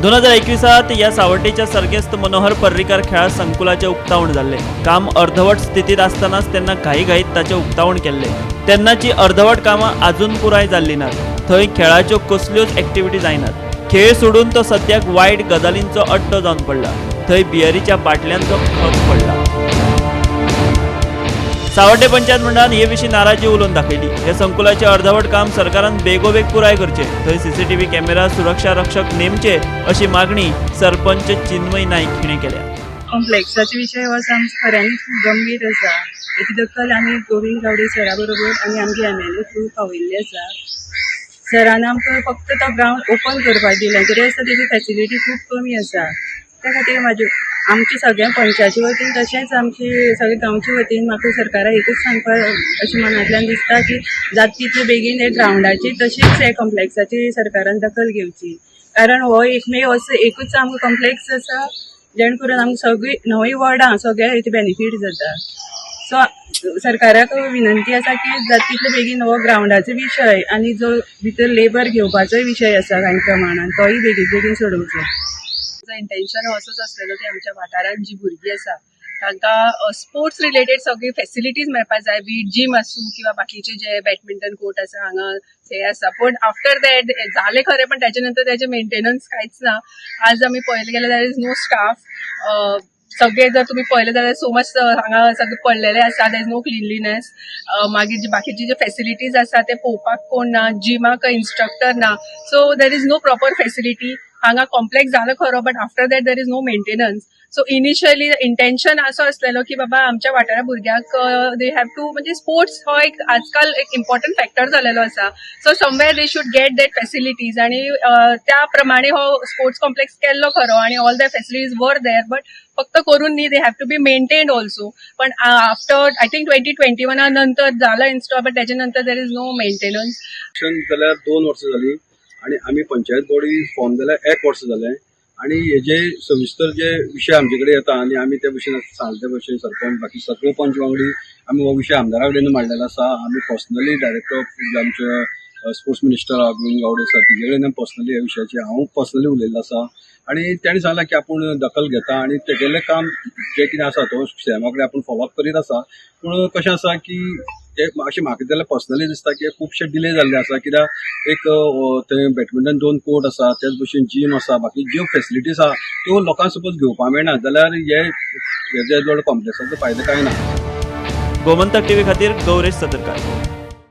2021त ह्या सावड्डेच्या सर्गेस्त मनोहर पर्रीकार खेळा संकुलाचें उक्तावण जाल्लें. काम अर्धवट स्थितींत आसतनाच तेन्ना घाईघाईत ताचें उक्तावण केल्लें. तेन्नाची अर्धवट कामां आजून पुराय जाल्लीं नात. थंय खेळाच्यो कसल्योच एक्टिविटी जायनात. खेळ सोडून तो सद्याक वायट गजालींचो अड्डो जावन पडला. थंय बियरीच्या बाटल्यांचो खप पडला. सावड्डे पंचायत मंडळान हे विशीं नाराजी उलोवन दाखयली. हे संकुलाचें अर्धवट काम सरकारान बेगोबेग पुराय करचें, थंय सीसीटीव्ही कॅमेरा, सुरक्षा रक्षक नेमचे अशी मागणी सरपंच चिन्मय नाईक हिणें केल्या. कॉम्प्लेक्साचे विशय हो आमचो खऱ्यांनीच खूब गंभीर आसा. हेची दखल आमी गोविंद गावडे सरा बरोबर आनी आमगे एमएलए थ्रू पावयल्ली आसा. सरान आमकां फक्त तो ग्रावंड ओपन करपाक दिला तरी आसतना तेजी फेसिलिटी खूब कमी आसा. त्या खातीर म्हाजे आमच्या सगळ्या पंचायती वतीन तशेंच आमची सगळे गांवचे वतीन म्हाका सरकाराक एकूच सांगपाक अशें मनांतल्यान दिसता की जाता तितले बेगीन हे ग्रावंडाची तशीच हे कॉम्प्लेक्साची सरकारान दखल घेवची, कारण हो एकमेव असो एकूच आमकां कॉम्प्लेक्स आसा जेणे करून आमकां सगळीं णवूय वॉर्डां सगळ्या हेची बेनिफीट जाता. सो सरकाराक विनंती आसा की जाता तितले बेगीन हो ग्रावंडाचो विशय आनी जो भितर लेबर घेवपाचोय विशय आसा कांय प्रमाणान, तोय बेगीन बेगीन सोडोवचो. इंटेन्शन असोच आसलेलो की आमच्या वाठारांत जी भुरगीं आसा तांकां स्पोर्ट्स रिलेटेड सगळी फेसिलिटीज मेळपाक जाय, बी जीम आसूं किंवा बाकीचे जे बॅडमिंटन कोर्ट आसा हांगा हे आसा. पण आफ्टर that जालें खरें, पण त्याच्या नंतर त्याचे मेंटेनन्स कांयच ना. आज आमी पळयलें गेल्यार there is no staff. सगळे जर तुम्ही पळयलें जाल्यार सो मच हांगा सगळे पडलेले आसा. There is no cleanliness. मागीर जी बाकीची जे फेसिलिटीज आसा ते पळोवपाक कोण ना, जिमाक इन्स्ट्रक्टर ना, so there is no proper facility. हांगा कॉम्प्लेक्स जालो खरो, but after that there is no maintenance. So initially intention असो आसलेलो की बाबा आमच्या वाठारा भुरग्यांक they have to, म्हणजे स्पोर्ट्स हो एक आजकाल एक इम्पॉर्टंट फॅक्टर जालेलो आसा, so somewhere they should get that facilities. आणि त्या प्रमाणे हो स्पोर्ट्स कॉम्प्लेक्स केल्लो खरो आणि all the facilities were there, but फक्त करून न्ही, they have to be maintained also. पण आफ्टर I think 2021 नंतर जाला इन्स्टॉल, बट त्याच्या नंतर there is no maintenance. शिक्षण जाल्यार 2 वर्सां जालीं आनी आमी पंचायत बॉडी फॉर्म जाल्यार एक वर्स जालें आनी हेजे सविस्तर जे विशय आमचे कडेन येता आनी आमी त्या भशेन सांगले, त्या भशेन सरपंच, बाकी सगळे पंच वांगडी, आमी हो विशय आमदारा कडेन मांडलेलो आसा. आमी पर्सनली डायरेक्टर ऑफ आमचे स्पोर्ट्स मिनिस्टर गोविंद गावडे आसा, तेजे कडेन पर्सनली ह्या विशयाचेर हांव पर्सनली उलयल्लो आसा आनी तेणें सांगलां की आपूण दखल घेता आनी तेगेलें काम जें कितें आसा तो सीएमा कडेन आपूण फॉलोअप करीत आसा. पूण कशें आसा की ते अशें म्हाका जाल्यार पर्सनली दिसता की खुबशे डिले जाल्ले आसा, कित्याक एक थंय बॅडमिंटन दोन कोर्ट आसा, त्याच भशेन जीम आसा, बाकी ज्यो फेसिलिटीज आसा त्यो लोकांक सपोज घेवपाक मेळना जाल्यार हे हेजे कॉम्प्लेक्साचो फायदो कांय ना. गोमंतक टीव्ही खातीर गौरेश सदरकार.